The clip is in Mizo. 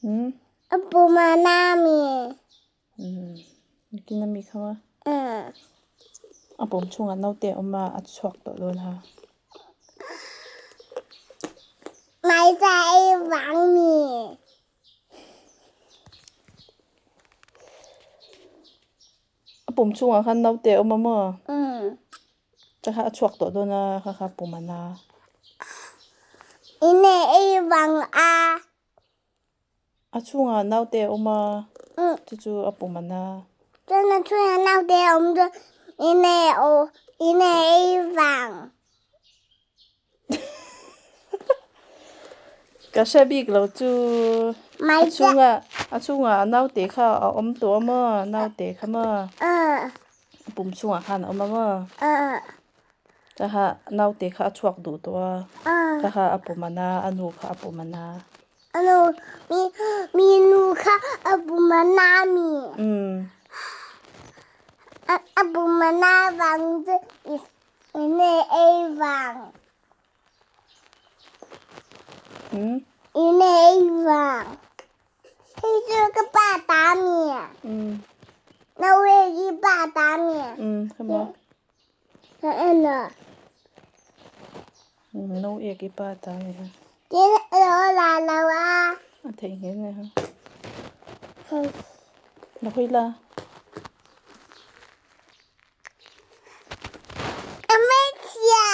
Hmm? A pum a na mi. Hmm. Nikin ami kha ma. Hmm. A pum chungah naute a awm a, a chhuak tawh dawn ha. Hmaisa ei vang mi. A pum chungah khan naute a awm a maw? Hmm. Ka kha a chhuak tawh dawn a, ka kha pum a na. Ine ei vang a. A chungah naute a awm a, chu chu a pum a na. Chuan a chungah naute a awm chu ine aw ine ei vang. Ka hre bik lo chu a chungah a chungah naute kha a awm tawh a maw naute kha maw a pum chungah khan a awm a maw ka ha naute kha a chhuak duh tawh a ka ha a pum a na a nu kha a pum a na. A nu mi mi nu kha a pum a na mi. A pum a na vang chu Ine ei vang. Hmm? Ine ei vang. Hei chu ka pa ta mi. Hmm. Na we i pa ta mi. Hmm, come on. Ka en lo. No ek i pa ta mi ha. Ke lo la lo a. A thei nge nge ha. La hui la. Ka hmeichhia.